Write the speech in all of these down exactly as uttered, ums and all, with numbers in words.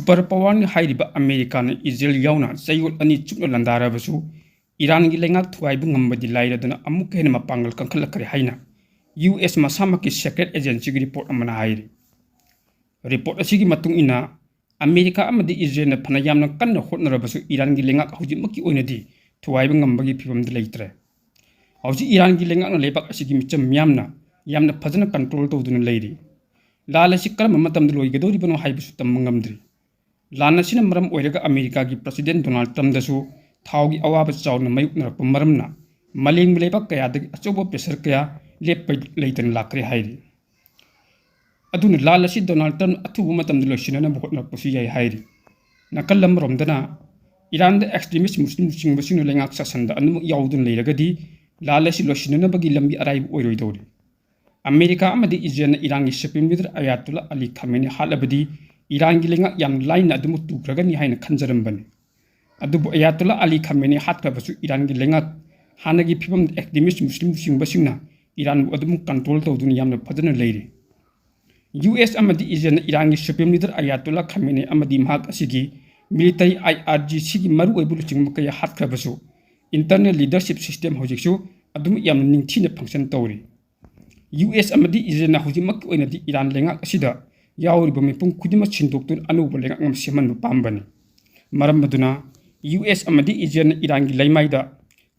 Super ꯄꯥꯋꯔꯅꯤ ꯍꯥꯏꯔꯤꯕ ꯑꯃꯦꯔꯤꯀꯥꯅ Israel ꯌꯥꯎꯅ ꯆꯌꯣꯜ ꯑꯅꯤ ꯆꯨꯞꯅ ꯂꯥꯟꯗꯥꯔꯕꯁꯨ, ꯏꯔꯥꯟꯒꯤ ꯂꯩꯉꯥꯛ ꯊꯨꯒꯥꯏꯕ ꯉꯝꯕꯗꯤ ꯂꯥꯏꯔꯗꯅ ꯑꯃꯨꯛꯀ ꯍꯦꯟꯅ ꯃꯄꯥꯡꯒꯜ ꯀꯟꯈꯠꯂꯛꯈ꯭ꯔꯦ ꯍꯥꯏꯅ ꯌꯨ ꯑꯦꯁ ꯃꯁꯥꯃꯛꯀꯤ ꯁꯦꯀ꯭ꯔꯦꯠ ꯑꯦꯖꯦꯟꯁꯤꯒꯤ ꯔꯤꯄꯣꯔꯠ ꯑꯃꯅ ꯍꯥꯏꯔꯤ꯫ ꯔꯤꯄꯣꯔꯠ ꯑꯁꯤꯒꯤ ꯃꯇꯨꯡ ꯏꯟꯅ, ꯑꯃꯦꯔꯤꯀꯥ ꯑꯃꯗꯤ ꯏꯖꯔꯦꯜꯅ ꯐꯅ ꯌꯥꯝꯅ ꯀꯟꯅ ꯍꯣꯠꯅꯔꯕꯁꯨ, ꯏꯔꯥꯟꯒꯤ ꯂꯩꯉꯥꯛ ꯍꯧꯖꯤꯛꯃꯛꯀꯤ ꯑꯣꯏꯅꯗꯤ ꯊꯨꯒꯥꯏꯕ ꯉꯝꯕꯒꯤ ꯐꯤꯕꯝꯗ ꯂꯩꯇ꯭ꯔꯦ꯫ ꯍꯧꯖꯤꯛ ꯏꯔꯥꯟꯒꯤ ꯂꯩꯉꯥꯛꯅ ꯂꯩꯕꯥꯛ ꯑꯁꯤꯒꯤ ꯃꯤꯆꯝ ꯃꯤꯌꯥꯝꯅ ꯌꯥꯝꯅ ꯐꯖꯅ ꯀꯟꯇ꯭ꯔꯣꯜ ꯇꯧꯗꯨꯅ ꯂꯩꯔꯤ꯫ ꯂꯥꯟ ꯑꯁꯤ ꯀꯔꯝꯕ ꯃꯇꯝꯗ ꯂꯣꯏꯒꯗꯧꯔꯤꯕꯅꯣ ꯍꯥꯏꯕꯁꯨ ꯇꯝꯕ ꯉꯝꯗ꯭ꯔꯤ꯫ ꯂꯥꯟ ꯑꯁꯤꯅ ꯃꯔꯝ ꯑꯣꯏꯔꯒ ꯑꯃꯦꯔꯤꯀꯥꯒꯤ ꯄ꯭ꯔꯁꯤꯗꯦꯟ ꯗꯣꯅꯥꯜꯗ ꯇ꯭ꯔꯝꯗꯁꯨ ꯊꯥꯎꯒꯤ ꯑꯋꯥꯕ ꯆꯥꯎꯅ ꯃꯥꯌꯣꯛꯅꯔꯛꯄ ꯃꯔꯝꯅ ꯃꯥꯂꯦꯝꯒꯤ ꯂꯩꯕꯥꯛ ꯀꯌꯥꯗꯒꯤ ꯑꯆꯧꯕ ꯄ꯭ꯔꯦꯁꯔ ꯀꯌꯥ ꯂꯦꯞꯄ ꯂꯩꯇꯅ ꯂꯥꯛꯈ꯭ꯔꯦ ꯍꯥꯏꯔꯤ꯫ ꯑꯗꯨꯅ ꯂꯥꯟ ꯑꯁꯤ ꯗꯣꯅꯥꯜꯗ ꯇ꯭ꯔꯝꯞ ꯑꯊꯨꯕ ꯃꯇꯝꯗ ꯂꯣꯏꯁꯤꯟꯅꯅꯕ ꯍꯣꯠꯅꯔꯛꯄꯁꯨ ꯌꯥꯏ ꯍꯥꯏꯔꯤ꯫ ꯅꯥꯀꯜ ꯑꯃꯔꯣꯝꯗꯅ, ꯏꯔꯥꯟꯗ ꯑꯦꯛꯁꯇ꯭ꯔꯤꯃꯤꯁ ꯃꯨꯁꯂꯤꯝ ꯂꯨꯆꯤꯡꯕꯁꯤꯡꯅ ꯂꯩꯉꯥꯛ ꯁꯥꯁꯟꯗ ꯑꯅꯤꯃꯛ ꯌꯥꯎꯗꯨꯅ ꯂꯩꯔꯒꯗꯤ, ꯂꯥꯟ ꯑꯁꯤ ꯂꯣꯏꯁꯤꯟꯅꯅꯕꯒꯤ ꯂꯝꯕꯤ ꯑꯔꯥꯏꯕ ꯑꯣꯏꯔꯣꯏꯗꯧꯔꯤ꯫ ꯑꯃꯦꯔꯤꯀꯥ ꯑꯃꯗꯤ ꯏꯖꯔꯦꯜꯅ ꯏꯔꯥꯟꯒꯤ ꯁꯨꯄ꯭ꯔꯤꯝ ꯂꯤꯗꯔ ꯑꯌꯥꯇꯨꯜꯂꯥ ꯑꯂꯤ ꯈꯥꯃꯦꯅꯤ ꯍꯥꯠꯂꯕꯗꯤ, ꯏꯔꯥꯟꯒꯤ ꯂꯩꯉꯥꯛ ꯌꯥꯝ ꯂꯥꯏꯅ ꯑꯗꯨꯃꯛ ꯇꯨꯈ꯭ꯔꯒꯅꯤ ꯍꯥꯏꯅ ꯈꯟꯖꯔꯝꯕꯅꯤ꯫ ꯑꯗꯨꯕꯨ ꯑꯌꯥꯇꯨꯜꯂꯥ ꯑꯂꯤ ꯈꯥꯃꯦꯅꯤ ꯍꯥꯠꯈ꯭ꯔꯕꯁꯨ, ꯏꯔꯥꯟꯒꯤ ꯂꯩꯉꯥꯛ ꯍꯥꯟꯅꯒꯤ ꯐꯤꯕꯝꯗ ꯑꯦꯛꯁꯇ꯭ꯔꯤꯃꯤꯁ ꯃꯨꯁꯂꯤꯝ ꯂꯨꯆꯤꯡꯕꯁꯤꯡꯅ ꯏꯔꯥꯟꯕꯨ ꯑꯗꯨꯝ ꯀꯟꯇ꯭ꯔꯣꯜ ꯇꯧꯗꯨꯅ ꯌꯥꯝꯅ ꯐꯖꯅ ꯂꯩꯔꯤ꯫ ꯌꯨ ꯑꯦꯁ ꯑꯃꯗꯤ ꯏꯖꯔꯦꯜꯅ ꯏꯔꯥꯟꯒꯤ ꯁꯨꯄ꯭ꯔꯤꯝ ꯂꯤꯗꯔ ꯑꯌꯥꯇꯨꯜꯂꯥ ꯈꯥꯃꯦꯅꯤ ꯑꯃꯗꯤ ꯃꯍꯥꯛ ꯑꯁꯤꯒꯤ ꯃꯤꯂꯤꯇꯔꯤ ꯑꯥꯏ ꯑꯥꯔ ꯖꯤ ꯁꯤꯒꯤ ꯃꯔꯨꯑꯣꯏꯕ ꯂꯨꯆꯤꯡꯕ ꯀꯌꯥ ꯍꯥꯠꯈ꯭ꯔꯕꯁꯨ, ꯏꯟꯇꯔꯅꯦꯜ ꯂꯤꯗꯔꯁꯤꯞ ꯁꯤꯁꯇꯦꯝ ꯍꯧꯖꯤꯛꯁꯨ ꯑꯗꯨꯝ ꯌꯥꯝꯅ ꯅꯤꯡꯊꯤꯅ ꯐꯪꯁꯟ ꯇꯧꯔꯤ꯫ ꯌꯨ ꯑꯦꯁ ꯑꯃꯗꯤ ꯏꯖꯔꯦꯜꯅ ꯍꯧꯖꯤꯛꯃꯛꯀꯤ ꯑꯣꯏꯅꯗꯤ ꯏꯔꯥꯟ ꯂꯩꯉꯥꯛ ꯑꯁꯤꯗ ꯌꯥꯎꯔꯤꯕ ꯃꯤꯄꯨꯝ ꯈꯨꯗꯤꯡꯃꯛ ꯁꯤꯟꯗꯣꯛꯇꯨꯅ ꯑꯅꯧꯕ ꯂꯩꯉꯥꯛ ꯑꯃ ꯁꯦꯝꯍꯟꯕ ꯄꯥꯝꯕꯅꯤ꯫ ꯃꯔꯝ ꯑꯗꯨꯅ ꯌꯨ ꯑꯦꯁ ꯑꯃꯗꯤ ꯏꯖꯔꯦꯜꯅ ꯏꯔꯥꯟꯒꯤ ꯂꯩꯃꯥꯏꯗ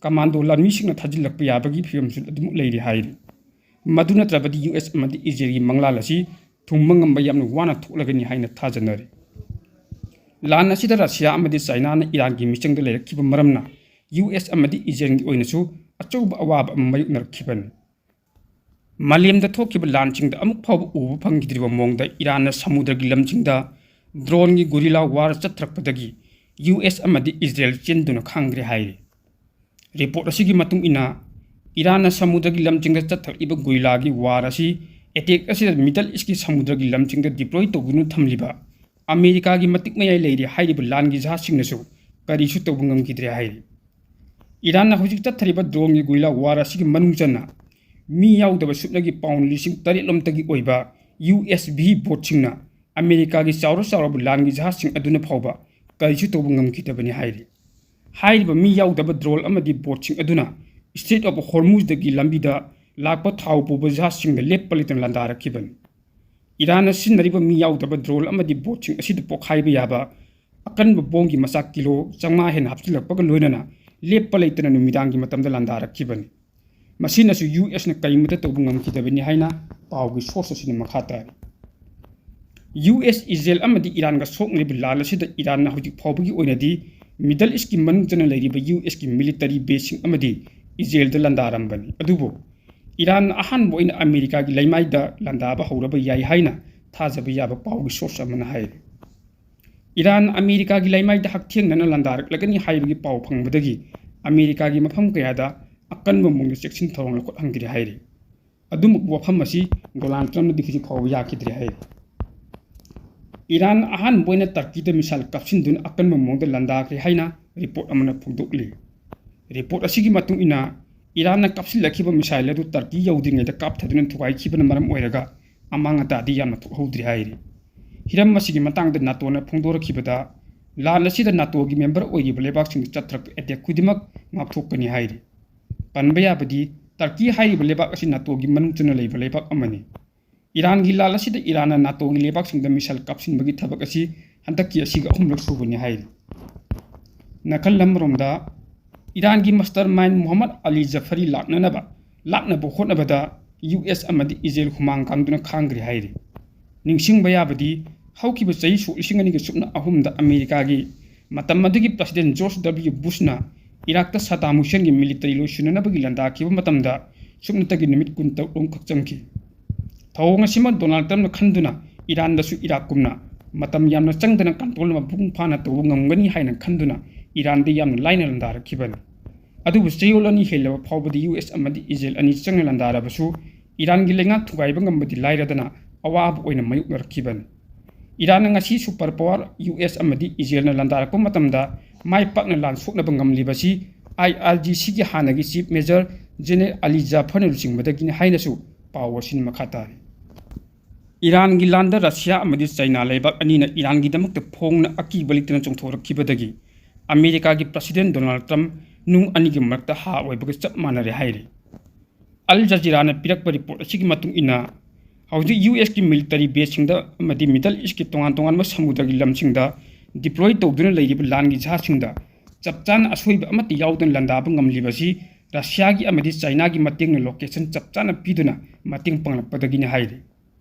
ꯀꯃꯥꯟꯗꯣ ꯂꯥꯟꯃꯤꯁꯤꯡꯅ ꯊꯥꯖꯤꯜꯂꯛꯄ ꯌꯥꯕꯒꯤ ꯐꯤꯕꯝꯁꯨ ꯑꯗꯨꯃꯛ ꯂꯩꯔꯤ ꯍꯥꯏꯔꯤ꯫ ꯃꯗꯨ ꯅꯠꯇ꯭ꯔꯕꯗꯤ ꯌꯨ ꯑꯦꯁ ꯑꯃꯗꯤ ꯏꯖꯔꯦꯜꯒꯤ ꯃꯪꯂꯥꯟ ꯑꯁꯤ ꯊꯨꯡꯕ ꯉꯝꯕ ꯌꯥꯝꯅ ꯋꯥꯅ ꯊꯣꯛꯂꯒꯅꯤ ꯍꯥꯏꯅ ꯊꯥꯖꯅꯔꯤ꯫ ꯂꯥꯟ ꯑꯁꯤꯗ ꯔꯁꯤꯌꯥ ꯑꯃꯗꯤ ꯆꯥꯏꯅꯥꯅ ꯏꯔꯥꯟꯒꯤ ꯃꯤꯆꯪꯗ ꯂꯩꯔꯛꯈꯤꯕ ꯃꯔꯝꯅ ꯌꯨ ꯑꯦꯁ ꯑꯃꯗꯤ ꯏꯖꯔꯦꯜꯒꯤ ꯑꯣꯏꯅꯁꯨ ꯑꯆꯧꯕ ꯑꯋꯥꯕ ꯑꯃ ꯃꯥꯌꯣꯛꯅꯔꯛꯈꯤꯕꯅꯤ꯫ ꯃꯥꯂꯦꯝꯗ ꯊꯣꯛꯈꯤꯕ ꯂꯥꯟꯁꯤꯡꯗ ꯑꯃꯨꯛ ꯐꯥꯎꯕ ꯎꯕ ꯐꯪꯈꯤꯗ꯭ꯔꯤꯕ ꯃꯑꯣꯡꯗ ꯏꯔꯥꯟꯅ ꯁꯃꯨꯗ꯭ꯔꯒꯤ ꯂꯝꯁꯤꯡꯗ ꯗ꯭ꯔꯣꯟꯒꯤ ꯒꯨꯔꯤꯂꯥ ꯋꯥꯔ ꯆꯠꯊꯔꯛꯄꯗꯒꯤ ꯌꯨ ꯑꯦꯁ ꯑꯃꯗꯤ ꯏꯖꯔꯦꯜ ꯆꯦꯟꯗꯨꯅ ꯈꯥꯡꯈ꯭ꯔꯦ ꯍꯥꯏꯔꯤ꯫ ꯔꯤꯄꯣꯔꯠ ꯑꯁꯤꯒꯤ ꯃꯇꯨꯡ ꯏꯟꯅ, ꯏꯔꯥꯟꯅ ꯁꯃꯨꯗ꯭ꯔꯒꯤ ꯂꯝꯁꯤꯡꯗ ꯆꯠꯊꯔꯛꯂꯤꯕ ꯒꯨꯔꯤꯂꯥꯒꯤ ꯋꯥꯔ ꯑꯁꯤ, ꯑꯦꯇꯦꯛ ꯑꯁꯤꯗ ꯃꯤꯗꯜ ꯏꯁꯀꯤ ꯁꯃꯨꯗ꯭ꯔꯒꯤ ꯂꯝꯁꯤꯡꯗ ꯗꯤꯄ꯭ꯂꯣꯏ ꯇꯧꯗꯨꯅ ꯊꯝꯂꯤꯕ ꯑꯃꯦꯔꯤꯀꯥꯒꯤ ꯃꯇꯤꯛ ꯃꯌꯥꯏ ꯂꯩꯔꯦ ꯍꯥꯏꯔꯤꯕ ꯂꯥꯟꯒꯤ ꯖꯍꯥꯖꯁꯤꯡꯅꯁꯨ ꯀꯔꯤꯁꯨ ꯇꯧꯕ ꯉꯝꯈꯤꯗ꯭ꯔꯦ ꯍꯥꯏꯔꯤ꯫ ꯏꯔꯥꯟꯅ ꯍꯧꯖꯤꯛ ꯆꯠꯊꯔꯤꯕ ꯗ꯭ꯔꯣꯟꯒꯤ ꯒꯨꯔꯤꯂꯥ ꯋꯥꯔ ꯑꯁꯤꯒꯤ ꯃꯅꯨꯡ ꯆꯟꯅ ꯃꯤ ꯌꯥꯎꯗꯕ ꯁꯨꯞꯅꯒꯤ ꯄꯥꯎꯟ ꯂꯤꯁꯤꯡ ꯇꯔꯦꯠ ꯂꯣꯝꯇꯒꯤ ꯑꯣꯏꯕ ꯌꯨ ꯑꯦꯁ ꯚꯤ ꯕꯣꯠꯁꯤꯡꯅ ꯑꯃꯦꯔꯤꯀꯥꯒꯤ ꯆꯥꯎꯔ ꯆꯥꯎꯔꯕ ꯂꯥꯟꯒꯤ ꯖꯍꯥꯖꯁꯤꯡ ꯑꯗꯨꯅ ꯐꯥꯎꯕ ꯀꯔꯤꯁꯨ ꯇꯧꯕ ꯉꯝꯈꯤꯗꯕꯅꯤ ꯍꯥꯏꯔꯤ꯫ ꯍꯥꯏꯔꯤꯕ ꯃꯤ ꯌꯥꯎꯗꯕ drone ꯑꯃꯗꯤ boatꯁꯤꯡ ꯑꯗꯨꯅ Strait of Hormuzꯗꯒꯤ ꯂꯝꯕꯤꯗ ꯂꯥꯛꯄ ꯊꯥꯎ ꯄꯨꯕ ꯖꯍꯥꯖꯁꯤꯡꯗ ꯂꯦꯞꯄ ꯂꯩꯇꯅ ꯂꯥꯟꯗꯥꯔꯛꯈꯤꯕꯅꯤ꯫ ꯏꯔꯥꯟꯅ ꯁꯤꯖꯤꯟꯅꯔꯤꯕ ꯃꯤ ꯌꯥꯎꯗꯕ drone ꯑꯃꯗꯤ boatꯁꯤꯡ ꯑꯁꯤꯗ ꯄꯣꯈꯥꯏꯕ ꯌꯥꯕ ꯑꯀꯟꯕ bombꯒꯤ ꯃꯆꯥꯛ ꯀꯤꯂꯣ ꯆꯥꯝꯃꯉꯥ ꯍꯦꯟꯅ ꯍꯥꯞꯆꯤꯜꯂꯛꯄꯒ ꯂꯣꯏꯅꯅ ꯂꯦꯞꯄ ꯂꯩꯇꯅ ꯅꯨꯃꯤꯗꯥꯡꯒꯤ ꯃꯇꯝꯗ ꯂꯥꯟꯗꯥꯔꯛꯈꯤꯕꯅꯤ꯫ ꯃꯁꯤꯅꯁꯨ ꯌꯨ ꯑꯦꯁꯅ ꯀꯔꯤꯃꯠꯇ ꯇꯧꯕ ꯉꯝꯈꯤꯗꯕꯅꯤ ꯍꯥꯏꯅ ꯄꯥꯎꯒꯤ source ꯑꯁꯤꯅ ꯃꯈꯥ ꯇꯥꯔꯤ꯫ ꯌꯨ ꯑꯦꯁ, ꯏꯖꯔꯦꯜ ꯑꯃꯗꯤ ꯏꯔꯥꯟꯒ ꯁꯣꯛꯅꯔꯤꯕ ꯂꯥꯟ ꯑꯁꯤꯗ ꯏꯔꯥꯟꯅ ꯍꯧꯖꯤꯛ ꯐꯥꯎꯕꯒꯤ ꯑꯣꯏꯅꯗꯤ Middle Eastꯀꯤ ꯃꯅꯨꯡ ꯆꯟꯅ ꯂꯩꯔꯤꯕ ꯌꯨ ꯑꯦꯁꯀꯤ military baseꯁꯤꯡ ꯑꯃꯗꯤ ꯏꯖꯔꯦꯜꯗ ꯂꯥꯟꯗꯥꯔꯝꯕꯅꯤ꯫ ꯑꯗꯨꯕꯨ ꯏꯔꯥꯟꯅ ꯑꯍꯥꯟꯕ ꯑꯣꯏꯅ ꯑꯃꯦꯔꯤꯀꯥꯒꯤ ꯂꯩꯃꯥꯏꯗ ꯂꯥꯟꯗꯥꯕ ꯍꯧꯔꯕ ꯌꯥꯏ ꯍꯥꯏꯅ ꯊꯥꯖꯕ ꯌꯥꯕ ꯄꯥꯎꯒꯤ source ꯑꯃꯅ ꯍꯥꯏꯔꯤ꯫ ꯏꯔꯥꯟ ꯑꯃꯦꯔꯤꯀꯥꯒꯤ ꯂꯩꯃꯥꯏꯗ ꯍꯛꯊꯦꯡꯅꯅ ꯂꯥꯟꯗꯥꯔꯛꯂꯒꯅꯤ ꯍꯥꯏꯕꯒꯤ ꯄꯥꯎ ꯐꯪꯕꯗꯒꯤ ꯑꯃꯦꯔꯤꯀꯥꯒꯤ ꯃꯐꯝ ꯀꯌꯥꯗ ꯑꯀꯟꯕ ꯃꯑꯣꯡꯗ ꯆꯦꯛꯁꯤꯟ ꯊꯧꯔꯥꯡ ꯂꯧꯈꯠꯍꯟꯈ꯭ꯔꯦ ꯍꯥꯏꯔꯤ꯫ ꯑꯗꯨꯃꯛꯄꯨ ꯋꯥꯐꯝ ꯑꯁꯤ ꯗꯣꯅꯥꯜꯗ ꯇ꯭ꯔꯝꯞꯅꯗꯤ ꯍꯧꯖꯤꯛ ꯐꯥꯎꯕ ꯌꯥꯈꯤꯗ꯭ꯔꯤ ꯍꯥꯏꯔꯤ꯫ ꯏꯔꯥꯟ ꯑꯍꯥꯟꯕ ꯑꯣꯏꯅ ꯇꯔꯀꯤꯗ missile ꯀꯥꯞꯁꯤꯟꯗꯨꯅ ꯑꯀꯟꯕ ꯃꯑꯣꯡꯗ ꯂꯥꯟꯗꯥꯈ꯭ꯔꯦ ꯍꯥꯏꯅ report ꯑꯃꯅ ꯐꯣꯡꯗꯣꯛꯂꯤ꯫ Report ꯑꯁꯤꯒꯤ ꯃꯇꯨꯡ ꯏꯟꯅ, ꯏꯔꯥꯟꯅ ꯀꯥꯞꯁꯤꯜꯂꯛꯈꯤꯕ missile ꯑꯗꯨ ꯇꯔꯀꯤ ꯌꯧꯗ꯭ꯔꯤꯉꯩꯗ ꯀꯥꯞꯊꯗꯨꯅ ꯊꯨꯒꯥꯏꯈꯤꯕꯅ ꯃꯔꯝ ꯑꯣꯏꯔꯒ ꯑꯃꯥꯡ ꯑꯇꯥꯗꯤ ꯌꯥꯝꯅ ꯊꯣꯛꯍꯧꯗ꯭ꯔꯤ ꯍꯥꯏꯔꯤ꯫ ꯍꯤꯔꯝ ꯑꯁꯤꯒꯤ ꯃꯇꯥꯡꯗ ꯅꯥꯇꯣꯅ ꯐꯣꯡꯗꯣꯔꯛꯈꯤꯕꯗ, ꯂꯥꯟ ꯑꯁꯤꯗ ꯅꯥꯇꯣꯒꯤ member ꯑꯣꯏꯔꯤꯕ ꯂꯩꯕꯥꯛꯁꯤꯡꯗ ꯆꯠꯊꯔꯛꯄ attack ꯈꯨꯗꯤꯡꯃꯛ ꯉꯥꯛꯊꯣꯛꯀꯅꯤ ꯍꯥꯏꯔꯤ꯫ ꯄꯟꯕ ꯌꯥꯕꯗꯤ, ꯇꯔꯀꯤ ꯍꯥꯏꯔꯤꯕ ꯂꯩꯕꯥꯛ ꯑꯁꯤ ꯅꯥꯇꯣꯒꯤ ꯃꯅꯨꯡ ꯆꯟꯅ ꯂꯩꯕ ꯂꯩꯕꯥꯛ ꯑꯃꯅꯤ꯫ ꯏꯔꯥꯟꯒꯤ ꯂꯥꯟ ꯑꯁꯤꯗ ꯏꯔꯥꯟꯅ ꯅꯥꯇꯣꯒꯤ ꯂꯩꯕꯥꯛꯁꯤꯡꯗ missile ꯀꯥꯞꯁꯤꯟꯕꯒꯤ ꯊꯕꯛ ꯑꯁꯤ ꯍꯟꯗꯛꯀꯤ ꯑꯁꯤꯒ ꯑꯍꯨꯝꯂꯛ ꯁꯨꯕꯅꯤ ꯍꯥꯏꯔꯤ꯫ ꯅꯥꯀꯜ ꯑꯃꯔꯣꯝꯗ, ꯏꯔꯥꯟꯒꯤ mastermind ꯃꯨꯍꯝꯃꯗ ꯑꯂꯤ ꯖꯐꯔꯤ ꯂꯥꯛꯅꯅꯕ, ꯂꯥꯛꯅꯕ ꯍꯣꯠꯅꯕꯗ ꯌꯨ ꯑꯦꯁ ꯑꯃꯗꯤ ꯏꯖꯔꯦꯜ ꯍꯨꯃꯥꯡ ꯀꯥꯡꯗꯨꯅ ꯈꯥꯡꯈ꯭ꯔꯦ ꯍꯥꯏꯔꯤ꯫ ꯅꯤꯡꯁꯤꯡꯕ ꯌꯥꯕꯗꯤ, ꯍꯧꯈꯤꯕ ꯆꯍꯤ ꯁꯣꯛ ꯂꯤꯁꯤꯡ ꯑꯅꯤꯒ ꯁꯨꯞꯅ ꯑꯍꯨꯝꯗ ꯑꯃꯦꯔꯤꯀꯥꯒꯤ ꯃꯇꯝ ꯑꯗꯨꯒꯤ President George W Bushꯅ ꯏꯔꯥꯛꯇ ꯁꯗꯥꯝ ꯍꯨꯁꯦꯟꯒꯤ military ꯂꯣꯏꯁꯤꯟꯅꯅꯕꯒꯤ ꯂꯥꯟꯗꯥꯈꯤꯕ ꯃꯇꯝꯗ ꯁꯨꯞꯅꯇꯒꯤ ꯅꯨꯃꯤꯠ ꯀꯨꯟꯇꯔꯨꯛ ꯔꯣꯝꯈꯛ ꯆꯪꯈꯤ꯫ ꯊꯧꯑꯣꯡ ꯑꯁꯤꯃꯛ ꯗꯣꯅꯥꯜꯗ ꯇ꯭ꯔꯝꯞꯅ ꯈꯟꯗꯨꯅ ꯏꯔꯥꯟꯗꯁꯨ ꯏꯔꯥꯛꯀꯨꯝꯅ ꯃꯇꯝ ꯌꯥꯝꯅ ꯆꯪꯗꯅ control ꯃꯄꯨꯡ ꯐꯥꯅ ꯇꯧꯕ ꯉꯝꯒꯅꯤ ꯍꯥꯏꯅ ꯈꯟꯗꯨꯅ ꯏꯔꯥꯟꯗ ꯌꯥꯝꯅ ꯂꯥꯏꯅ ꯂꯥꯟꯗꯥꯔꯛꯈꯤꯕꯅꯤ꯫ ꯑꯗꯨꯕꯨ ꯆꯌꯣꯜ ꯑꯅꯤ ꯍꯦꯜꯂꯕ ꯐꯥꯎꯕꯗ ꯌꯨ ꯑꯦꯁ ꯑꯃꯗꯤ ꯏꯖꯔꯦꯜ ꯑꯅꯤ ꯆꯪꯅ ꯂꯥꯟꯗꯥꯔꯕꯁꯨ ꯏꯔꯥꯟꯒꯤ ꯂꯩꯉꯥꯛ ꯊꯨꯒꯥꯏꯕ ꯉꯝꯕꯗꯤ ꯂꯥꯏꯔꯗꯅ ꯑꯋꯥꯕ ꯑꯣꯏꯅ ꯃꯥꯌꯣꯛꯅꯔꯛꯈꯤꯕꯅꯤ꯫ ꯏꯔꯥꯟꯅ ꯉꯁꯤ super power ꯌꯨ ꯑꯦꯁ ꯑꯃꯗꯤ ꯏꯖꯔꯦꯜꯅ ꯂꯥꯟꯗꯥꯔꯛꯄ ꯃꯇꯝꯗ ꯃꯥꯏ ꯄꯥꯛꯅ ꯂꯥꯟ ꯁꯣꯛꯅꯕ ꯉꯝꯂꯤꯕꯁꯤ ꯑꯥꯏ ꯑꯥꯔ ꯖꯤ ꯁꯤꯒꯤ ꯍꯥꯟꯅꯒꯤ Chief Major General ꯑꯂꯤ ꯖꯥꯐꯔꯅ ꯂꯨꯆꯤꯡꯕꯗꯒꯤꯅꯤ ꯍꯥꯏꯅꯁꯨ ꯄꯥꯎ ꯑꯁꯤꯅ ꯃꯈꯥ ꯇꯥꯔꯤ꯫ ꯏꯔꯥꯟꯒꯤ ꯂꯥꯟꯗ ꯔꯁꯤꯌꯥ ꯑꯃꯗꯤ ꯆꯥꯏꯅꯥ ꯂꯩꯕꯥꯛ ꯑꯅꯤꯅ ꯏꯔꯥꯟꯒꯤꯗꯃꯛꯇ ꯐꯣꯡꯅ ꯑꯀꯤꯕ ꯂꯩꯇꯅ ꯆꯣꯡꯊꯣꯔꯛꯈꯤꯕꯗꯒꯤ ꯑꯃꯦꯔꯤꯀꯥꯒꯤ ꯄ꯭ꯔꯁꯤꯗꯦꯟ ꯗꯣꯅꯥꯜꯗ ꯇ꯭ꯔꯝꯞ ꯅꯨꯡ ꯑꯅꯤꯒꯤ ꯃꯔꯛꯇ ꯍꯥ ꯑꯣꯏꯕꯒ ꯆꯞ ꯃꯥꯟꯅꯔꯦ ꯍꯥꯏꯔꯤ꯫ ꯑꯜ ꯖꯖꯤꯔꯥꯅ ꯄꯤꯔꯛꯄ ꯔꯤꯄꯣꯔꯠ ꯑꯁꯤꯒꯤ ꯃꯇꯨꯡ ꯏꯟꯅ, ꯍꯧꯖꯤꯛ ꯌꯨ ꯑꯦꯁꯀꯤ ꯃꯤꯂꯤꯇꯔꯤ ꯕꯦꯁꯁꯤꯡꯗ ꯑꯃꯗꯤ ꯃꯤꯗꯜ ꯏꯁꯀꯤ ꯇꯣꯉꯥꯟ ꯇꯣꯉꯥꯟꯕ ꯁꯃꯨꯗ꯭ꯔꯒꯤ ꯂꯝꯁꯤꯡꯗ ꯗꯤꯄ꯭ꯂꯣꯏ ꯇꯧꯗꯨꯅ ꯂꯩꯔꯤꯕ ꯂꯥꯟꯒꯤ ꯖꯍꯥꯖꯁꯤꯡꯗ ꯆꯞ ꯆꯥꯅ ꯑꯁꯣꯏꯕ ꯑꯃꯠꯇ ꯌꯥꯎꯗꯅ ꯂꯥꯟꯗꯥꯕ ꯉꯝꯂꯤꯕꯁꯤ ꯔꯁꯤꯌꯥꯒꯤ ꯑꯃꯗꯤ ꯆꯥꯏꯅꯥꯒꯤ ꯃꯇꯦꯡꯅ ꯂꯣꯀꯦꯁꯟ ꯆꯞ ꯆꯥꯅ ꯄꯤꯗꯨꯅ ꯃꯇꯦꯡ ꯄꯥꯡꯂꯛꯄꯗꯒꯤꯅꯤ ꯍꯥꯏꯔꯤ꯫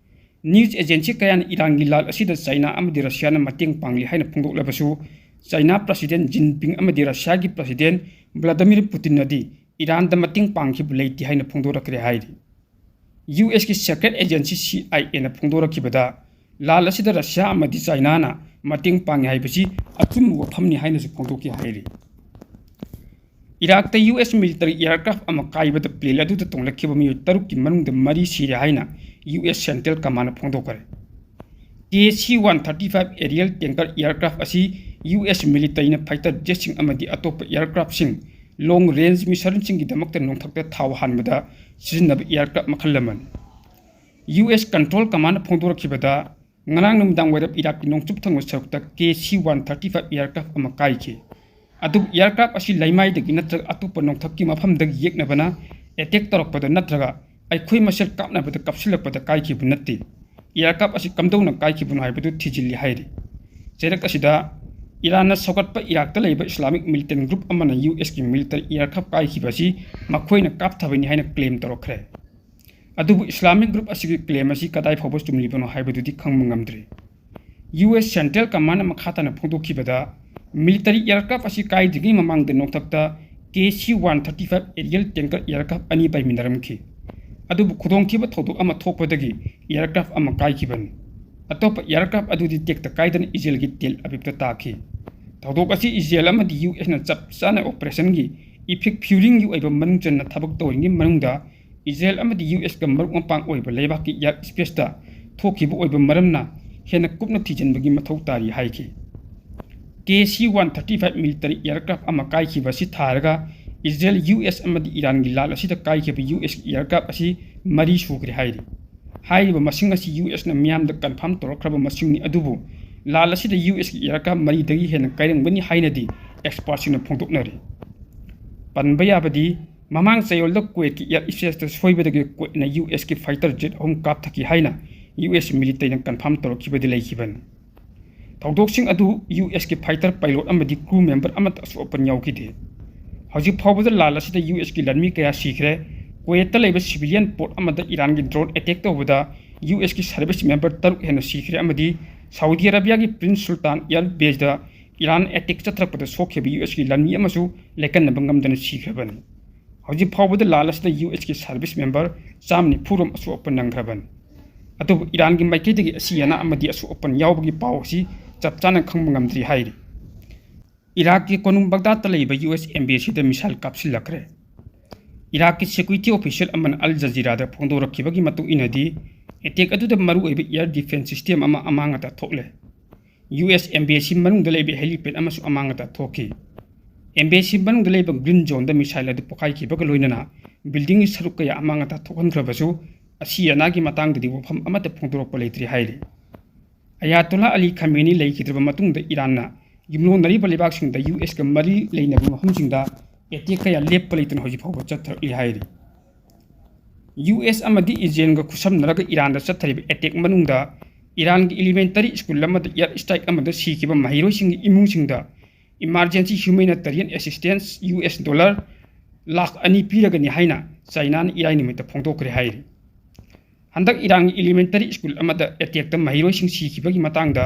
ꯅ꯭ꯌꯨꯁ ꯑꯦꯖꯦꯟꯁꯤ ꯀꯌꯥꯅ ꯏꯔꯥꯟꯒꯤ ꯂꯥꯜ ꯑꯁꯤꯗ ꯆꯥꯏꯅꯥ ꯑꯃꯗꯤ ꯔꯁꯤꯌꯥꯅ ꯃꯇꯦꯡ ꯄꯥꯡꯂꯤ ꯍꯥꯏꯅ ꯐꯣꯡꯗꯣꯛꯂꯕꯁꯨ, ꯆꯥꯏꯅꯥ ꯄ꯭ꯔꯁꯤꯗꯦꯟ ꯖꯤꯟꯄꯤꯡ ꯑꯃꯗꯤ ꯔꯁꯤꯌꯥꯒꯤ ꯄ꯭ꯔꯁꯤꯗꯦꯟ ꯚ꯭ꯂꯥꯗꯤꯃꯤꯔ ꯄꯨꯇꯤꯟꯅꯗꯤ ꯏꯔꯥꯟꯗ ꯃꯇꯦꯡ ꯄꯥꯡꯈꯤꯕ ꯂꯩꯇꯦ ꯍꯥꯏꯅ ꯐꯣꯡꯗꯣꯔꯛꯈ꯭ꯔꯦ ꯍꯥꯏꯔꯤ꯫ U ꯑꯦꯁꯀꯤ secret agency C I ꯑꯦꯅ ꯐꯣꯡꯗꯣꯔꯛꯈꯤꯕꯗ, ꯂꯥꯜ ꯑꯁꯤꯗ ꯔꯁꯤꯌꯥ ꯑꯃꯗꯤ ꯆꯥꯏꯅꯥꯅ ꯃꯇꯦꯡ ꯄꯥꯡꯉꯤ ꯍꯥꯏꯕꯁꯤ ꯑꯆꯨꯝꯕ ꯋꯥꯐꯝꯅꯤ ꯍꯥꯏꯅꯁꯨ ꯐꯣꯡꯗꯣꯛꯈꯤ ꯍꯥꯏꯔꯤ꯫ ꯏꯔꯥꯛꯇ ꯌꯨ ꯑꯦꯁ ꯃꯤꯂꯤꯇꯔꯤ ꯑꯦꯌꯔꯀ꯭ꯔꯥꯐ ꯑꯃ ꯀꯥꯏꯕꯗ ꯄ꯭ꯂꯦꯟ ꯑꯗꯨꯗ ꯇꯣꯡꯂꯛꯈꯤꯕ ꯃꯤꯑꯣꯏ ꯇꯔꯨꯛꯀꯤ ꯃꯅꯨꯡꯗ ꯃꯔꯤ ꯁꯤꯔꯦ ꯍꯥꯏꯅ ꯌꯨ ꯑꯦꯁ ꯁꯦꯟꯇ꯭ꯔꯦꯜ ꯀꯃꯥꯟꯅ ꯐꯣꯡꯗꯣꯛꯈ꯭ꯔꯦ꯫ K C one thirty five aerial tanker aircraft ꯑꯁꯤ ꯌꯨ ꯑꯦꯁ ꯃꯤꯂꯤꯇꯔꯤꯅ ꯐꯥꯏꯇꯔ ꯖꯦꯠꯁꯤꯡ ꯑꯃꯗꯤ ꯑꯇꯣꯞꯄ ꯑꯦꯌꯔꯀ꯭ꯔꯥꯐꯁꯤꯡ, ꯂꯣꯡ ꯔꯦꯟꯖ ꯃꯤꯁꯟꯁꯤꯡꯒꯤꯗꯃꯛꯇ ꯅꯣꯡꯊꯛꯇ ꯊꯥꯎ ꯍꯥꯟꯕꯗ ꯁꯤꯖꯤꯟꯅꯕ ꯑꯦꯌꯔꯀ꯭ꯔꯥꯐ ꯃꯈꯜ ꯑꯃꯅꯤ꯫ ꯌꯨ ꯑꯦꯁ ꯀꯟꯇ꯭ꯔꯣꯜ ꯀꯃꯥꯟꯅ ꯐꯣꯡꯗꯣꯔꯛꯈꯤꯕꯗ, ꯉꯔꯥꯡ ꯅꯨꯃꯤꯗꯥꯡ ꯋꯥꯏꯔꯞ ꯏꯔꯥꯛꯀꯤ ꯅꯣꯡꯆꯨꯞ ꯊꯪꯕ ꯁꯔꯨꯛꯇ ꯀꯦ C one thirty five aircraft ꯑꯃ ꯀꯥꯏꯈꯤ꯫ ꯑꯗꯨꯕꯨ ꯑꯦꯌꯔꯀ꯭ꯔꯥꯐ ꯑꯁꯤ ꯂꯩꯃꯥꯏꯗꯒꯤ ꯅꯠꯇ꯭ꯔꯒ ꯑꯇꯣꯞꯄ ꯅꯣꯡꯊꯛꯀꯤ ꯃꯐꯝꯗꯒꯤ ꯌꯦꯛꯅꯕꯅ ꯑꯦꯇꯦꯛ ꯇꯧꯔꯛꯄꯗ ꯅꯠꯇ꯭ꯔꯒ ꯑꯩꯈꯣꯏ ꯃꯁꯦꯜ ꯀꯥꯞꯅꯕꯗ ꯀꯥꯞꯁꯤꯜꯂꯛꯄꯗ ꯀꯥꯏꯈꯤꯕ ꯅꯠꯇꯦ꯫ ꯑꯦꯌꯔꯀ꯭ꯔꯥꯐ ꯑꯁꯤ ꯀꯝꯗꯧꯅ ꯀꯥꯏꯈꯤꯕꯅꯣ ꯍꯥꯏꯕꯗꯨ ꯊꯤꯖꯤꯜꯂꯤ ꯍꯥꯏꯔꯤ꯫ ꯆꯩꯔꯛ ꯑꯁꯤꯗ ꯏꯔꯥꯟꯅ ꯁꯧꯒꯠꯄ ꯏꯔꯥꯛꯇ ꯂꯩꯕ ꯏꯁꯂꯥꯃꯤꯛ ꯃꯤꯂꯤꯇꯦꯟ ꯒ꯭ꯔꯨꯞ ꯑꯃꯅ ꯌꯨ ꯑꯦꯁꯀꯤ ꯃꯤꯂꯤꯇꯔꯤ ꯑꯦꯌꯔꯀ꯭ꯔꯥꯐ ꯀꯥꯏꯈꯤꯕ ꯑꯁꯤ ꯃꯈꯣꯏꯅ ꯀꯥꯞꯊꯕꯅꯤ ꯍꯥꯏꯅ ꯀ꯭ꯂꯦꯝ ꯇꯧꯔꯛꯈ꯭ꯔꯦ꯫ ꯑꯗꯨꯕꯨ ꯏꯁꯂꯥꯃꯤꯛ ꯒ꯭ꯔꯨꯞ ꯑꯁꯤꯒꯤ ꯀ꯭ꯂꯦꯝ ꯑꯁꯤ ꯀꯗꯥꯏ ꯐꯥꯎꯕ ꯆꯨꯝꯂꯤꯕꯅꯣ ꯍꯥꯏꯕꯗꯨꯗꯤ ꯈꯪꯕ ꯉꯝꯗ꯭ꯔꯤ꯫ ꯌꯨ ꯑꯦꯁ ꯁꯦꯟꯇ꯭ꯔꯦꯜ ꯀꯃꯥꯟꯅ ꯃꯈꯥ ꯇꯥꯅ ꯐꯣꯡꯗꯣꯛꯈꯤꯕꯗ, ꯃꯤꯂꯤꯇꯔꯤ ꯑꯦꯌꯔꯀ꯭ꯔꯥꯐ ꯑꯁꯤ ꯀꯥꯏꯗ꯭ꯔꯤꯉꯩ ꯃꯃꯥꯡꯗ ꯅꯣꯡꯊꯛꯇ K C one thirty five aerial tanker aircraft ꯑꯅꯤ ꯄꯥꯏꯃꯤꯟꯅꯔꯝꯈꯤ꯫ ꯑꯗꯨꯕꯨ ꯈꯨꯗꯣꯡꯊꯤꯕ ꯊꯧꯗꯣꯛ ꯑꯃ ꯊꯣꯛꯄꯗꯒꯤ ꯑꯦꯌꯔꯀ꯭ꯔꯥꯐ ꯑꯃ ꯀꯥꯏꯈꯤꯕꯅꯤ꯫ ꯑꯇꯣꯞꯄ ꯑꯦꯌꯔꯀ꯭ꯔꯥꯐ ꯑꯗꯨꯗꯤ ꯇꯦꯛꯇ ꯀꯥꯏꯗꯅ ꯏꯖꯔꯦꯜꯒꯤ ꯇꯦꯜ ꯑꯕꯤꯕꯇ ꯇꯥꯈꯤ꯫ ꯊꯧꯗꯣꯛ ꯑꯁꯤ ꯏꯖꯔꯦꯜ ꯑꯃꯗꯤ ꯌꯨ ꯑꯦꯁꯅ ꯆꯞ ꯆꯥꯅ ꯑꯣꯄꯔꯦꯁꯟꯒꯤ ꯏꯐꯤꯛ ꯐ꯭ꯌꯨꯔꯤꯡꯒꯤ ꯑꯣꯏꯕ ꯃꯅꯨꯡ ꯆꯟꯅ ꯊꯕꯛ ꯇꯧꯔꯤꯉꯩ ꯃꯅꯨꯡꯗ ꯏꯖꯔꯦꯜ ꯑꯃꯗꯤ ꯌꯨ ꯑꯦꯁꯀ ꯃꯔꯨꯞ ꯃꯄꯥꯡ ꯑꯣꯏꯕ ꯂꯩꯕꯥꯛꯀꯤ ꯑꯦꯌꯔ ꯁ꯭ꯄꯦꯁꯇ ꯊꯣꯛꯈꯤꯕ ꯑꯣꯏꯕ ꯃꯔꯝꯅ ꯍꯦꯟꯅ ꯀꯨꯞꯅ ꯊꯤꯖꯤꯟꯕꯒꯤ ꯃꯊꯧ ꯇꯥꯔꯤ ꯍꯥꯏꯈꯤ꯫ ꯀꯦ C one thirty five military aircraft ꯑꯃ ꯀꯥꯏꯈꯤꯕ ꯑꯁꯤ ꯊꯥꯔꯒ ꯏꯖꯔꯦꯜ, ꯌꯨ ꯑꯦꯁ ꯑꯃꯗꯤ ꯏꯔꯥꯟꯒꯤ ꯂꯥꯜ ꯑꯁꯤꯗ ꯀꯥꯏꯈꯤꯕ ꯌꯨ ꯑꯦꯁꯀꯤ ꯑꯦꯌꯔꯀ꯭ꯔꯥꯐ ꯑꯁꯤ ꯃꯔꯤ ꯁꯨꯈ꯭ꯔꯦ ꯍꯥꯏꯔꯤ꯫ ꯍꯥꯏꯔꯤꯕ ꯃꯁꯤꯡ ꯑꯁꯤ ꯌꯨ ꯑꯦꯁꯅ ꯃꯤꯌꯥꯝꯗ ꯀꯟꯐꯥꯔꯝ ꯇꯧꯔꯛꯈ꯭ꯔꯕ ꯃꯁꯤꯡꯅꯤ, ꯑꯗꯨꯕꯨ ꯂꯥꯜ ꯑꯁꯤꯗ ꯌꯨ ꯑꯦꯁꯀꯤ ꯏꯌꯥꯔꯀ꯭ꯔꯥꯐ ꯃꯔꯤꯗꯒꯤ ꯍꯦꯟꯅ ꯀꯥꯏꯔꯝꯒꯅꯤ ꯍꯥꯏꯅꯗꯤ ꯑꯦꯛꯁꯄꯥꯔꯠꯁꯤꯡꯅ ꯐꯣꯡꯗꯣꯛꯅꯔꯤ꯫ ꯄꯟꯕ ꯌꯥꯕꯗꯤ, ꯃꯃꯥꯡ ꯆꯌꯣꯜꯗ ꯀꯨꯋꯦꯠꯀꯤ ꯏꯌꯥꯔ ꯁ꯭ꯄꯦꯁꯇ ꯁꯣꯏꯕꯗꯒꯤ ꯀꯨꯋꯦꯠꯅ ꯌꯨ ꯑꯦꯁꯀꯤ ꯐꯥꯏꯇꯔ ꯖꯦꯠ ꯑꯍꯨꯝ ꯀꯥꯞꯊꯈꯤ ꯍꯥꯏꯅ ꯌꯨ ꯑꯦꯁ ꯃꯤꯂꯤꯇꯔꯤꯅ ꯀꯟꯐꯥꯔꯝ ꯇꯧꯔꯛꯈꯤꯕꯗꯤ ꯂꯩꯈꯤꯕꯅꯤ꯫ ꯊꯧꯗꯣꯛꯁꯤꯡ ꯑꯗꯨ ꯌꯨ ꯑꯦꯁꯀꯤ ꯐꯥꯏꯇꯔ ꯄꯥꯏꯂꯣꯠ ꯑꯃꯗꯤ ꯀ꯭ꯔꯨ ꯃꯦꯝꯕꯔ ꯑꯃꯠꯇ ꯑꯁꯣꯛ ꯑꯄꯟ ꯌꯥꯎꯈꯤꯗꯦ꯫ ꯍꯧꯖꯤꯛ ꯐꯥꯎꯕꯗ ꯂꯥꯜ ꯑꯁꯤꯗ ꯌꯨ ꯑꯦꯁꯀꯤ ꯂꯥꯟꯃꯤ ꯀꯌꯥ ꯁꯤꯈ꯭ꯔꯦ꯫ ꯀꯨꯋꯦꯠꯇ ꯂꯩꯕ ꯁꯤꯚꯤꯂꯤꯌꯟ ꯄꯣꯔꯠ ꯑꯃꯗ ꯏꯔꯥꯟꯒꯤ ꯗ꯭ꯔꯣꯟ ꯑꯦꯇꯦꯛ ꯇꯧꯕꯗ ꯌꯨ ꯑꯦꯁꯀꯤ ꯁꯔꯚꯤꯁ ꯃꯦꯝꯕꯔ ꯇꯔꯨꯛ ꯍꯦꯟꯅ ꯁꯤꯈ꯭ꯔꯦ ꯑꯃꯗꯤ ꯁꯥꯎꯗꯤ ꯑꯔꯥꯕꯤꯌꯥꯒꯤ ꯄ꯭ꯔꯤꯟꯁ ꯁꯨꯜꯇꯥꯟ ꯑꯦꯌꯔ ꯕꯦꯁꯇ ꯏꯔꯥꯟ ꯑꯦꯇꯦꯛ ꯆꯠꯊꯔꯛꯄꯗ ꯁꯣꯛꯈꯤꯕ ꯌꯨ ꯑꯦꯁꯀꯤ ꯂꯥꯟꯃꯤ ꯑꯃꯁꯨ ꯂꯥꯏꯀꯠꯅꯕ ꯉꯝꯗꯅ ꯁꯤꯈ꯭ꯔꯕꯅꯤ꯫ ꯍꯧꯖꯤꯛ ꯐꯥꯎꯕꯗ ꯂꯥꯜ ꯑꯁꯤꯗ ꯌꯨ ꯑꯦꯁꯀꯤ ꯁꯔꯚꯤꯁ ꯃꯦꯝꯕꯔ ꯆꯥꯝꯃ ꯅꯤꯐꯨ ꯔꯣꯝ ꯑꯁꯣꯛ ꯑꯄꯟ ꯅꯪꯈ꯭ꯔꯕꯅꯤ꯫ ꯑꯗꯨꯕꯨ ꯏꯔꯥꯟꯒꯤ ꯃꯥꯏꯀꯩꯗꯒꯤ ꯑꯁꯤ ꯑꯅꯥ ꯑꯃꯗꯤ ꯑꯁꯣꯛ ꯑꯄꯟ ꯌꯥꯎꯕꯒꯤ ꯄꯥꯎ ꯑꯁꯤ ꯆꯞ ꯆꯥꯅ ꯈꯪꯕ ꯉꯝꯗ꯭ꯔꯤ ꯍꯥꯏꯔꯤ꯫ ꯏꯔꯥꯛꯀꯤ ꯀꯣꯅꯨꯡ ꯕꯒꯗꯥꯗꯇ ꯂꯩꯕ ꯌꯨ ꯑꯦꯁ ꯑꯦꯝꯕꯦꯁꯤꯗ ꯃꯤꯁꯥꯏꯜ ꯀꯥꯞꯁꯤꯜꯂꯛꯈ꯭ꯔꯦ꯫ ꯏꯔꯥꯛꯀꯤ ꯁꯦꯀ꯭ꯌꯨꯔꯤꯇꯤ ꯑꯣꯐꯤꯁꯤꯌꯦꯜ ꯑꯃꯅ ꯑꯜ ꯖꯖꯤꯔꯥꯗ ꯐꯣꯡꯗꯣꯔꯛꯈꯤꯕꯒꯤ ꯃꯇꯨꯡ ꯏꯟꯅꯗꯤ, ꯑꯦꯇꯦꯛ ꯑꯗꯨꯗ ꯃꯔꯨꯑꯣꯏꯕ ꯏꯌꯥꯔ ꯗꯤꯐꯦꯟꯁ ꯁꯤꯁꯇꯦꯝ ꯑꯃ ꯑꯃꯥꯡ ꯑꯇꯥ ꯊꯣꯛꯂꯦ꯫ ꯌꯨ ꯑꯦꯁ ꯑꯦꯝꯕꯦꯁꯤ ꯃꯅꯨꯡꯗ ꯂꯩꯕ ꯍꯦꯂꯤꯄꯦꯗ ꯑꯃꯁꯨ ꯑꯃꯥꯡ ꯑꯇꯥ ꯊꯣꯛꯈꯤ꯫ ꯑꯦꯝꯕꯦꯁꯤ ꯃꯅꯨꯡꯗ ꯂꯩꯕ ꯒ꯭ꯔꯤꯟ ꯖꯣꯟꯗ ꯃꯤꯁꯥꯏꯜ ꯑꯗꯨ ꯄꯣꯈꯥꯏꯈꯤꯕꯒ ꯂꯣꯏꯅꯅ ꯕꯤꯜꯗꯤꯡꯒꯤ ꯁꯔꯨꯛ ꯀꯌꯥ ꯑꯃꯥꯡ ꯑꯇꯥ ꯊꯣꯛꯍꯟꯈ꯭ꯔꯕꯁꯨ, ꯑꯁꯤ ꯑꯅꯥꯒꯤ ꯃꯇꯥꯡꯗꯗꯤ ꯋꯥꯐꯝ ꯑꯃꯠꯇ ꯐꯣꯡꯗꯣꯔꯛꯄ ꯂꯩꯇ꯭ꯔꯤ ꯍꯥꯏꯔꯤ꯫ ꯑꯌꯥꯇꯣꯂꯥ ꯑꯂꯤ ꯈꯥꯃꯦꯅꯤ ꯂꯩꯈꯤꯗ꯭ꯔꯕ ꯃꯇꯨꯡꯗ ꯏꯔꯥꯟꯅ ꯌꯨꯝꯂꯣꯟꯅꯔꯤꯕ ꯂꯩꯕꯥꯛꯁꯤꯡꯗ ꯌꯨ ꯑꯦꯁꯀ ꯃꯔꯤ ꯂꯩꯅꯕ ꯃꯐꯝꯁꯤꯡꯗ ꯑꯦꯇꯦꯛ ꯀꯌꯥ ꯂꯦꯞꯄ ꯂꯩꯇꯅ ꯍꯧꯖꯤꯛ ꯐꯥꯎꯕ ꯆꯠꯊꯔꯛꯂꯤ ꯍꯥꯏꯔꯤ꯫ ꯌꯨ ꯑꯦꯁ ꯑꯃꯗꯤ ꯏꯖꯔꯦꯜꯒ ꯈꯨꯠꯁꯝꯅꯔꯒ ꯏꯔꯥꯟꯗ ꯆꯠꯊꯔꯤꯕ ꯑꯦꯇꯦꯛ ꯃꯅꯨꯡꯗ ꯏꯔꯥꯟꯒꯤ ꯏꯂꯤꯃꯦꯟꯇꯔꯤ ꯁ꯭ꯀꯨꯜ ꯑꯃꯗ ꯏꯌꯥꯔ ꯁ꯭ꯇ꯭ꯔꯥꯏꯛ ꯑꯃꯗ ꯁꯤꯈꯤꯕ ꯃꯍꯩꯔꯣꯏꯁꯤꯡꯒꯤ ꯏꯃꯨꯡꯁꯤꯡꯗ emergency humanitarian assistance U S dollar lakh ꯑꯅꯤ ꯄꯤꯔꯒꯅꯤ ꯍꯥꯏꯅ ꯆꯥꯏꯅꯥꯅ ꯏꯔꯥꯏ ꯅꯨꯃꯤꯠꯇ ꯐꯣꯡꯗꯣꯛꯈ꯭ꯔꯦ ꯍꯥꯏꯔꯤ꯫ ꯍꯟꯗꯛ ꯏꯔꯥꯟꯒꯤ ꯏꯂꯤꯃꯦꯟꯇꯔꯤ ꯁ꯭ꯀꯨꯜ ꯑꯃꯗ ꯑꯦꯇꯦꯛꯇ ꯃꯍꯩꯔꯣꯏꯁꯤꯡ ꯁꯤꯈꯤꯕꯒꯤ ꯃꯇꯥꯡꯗ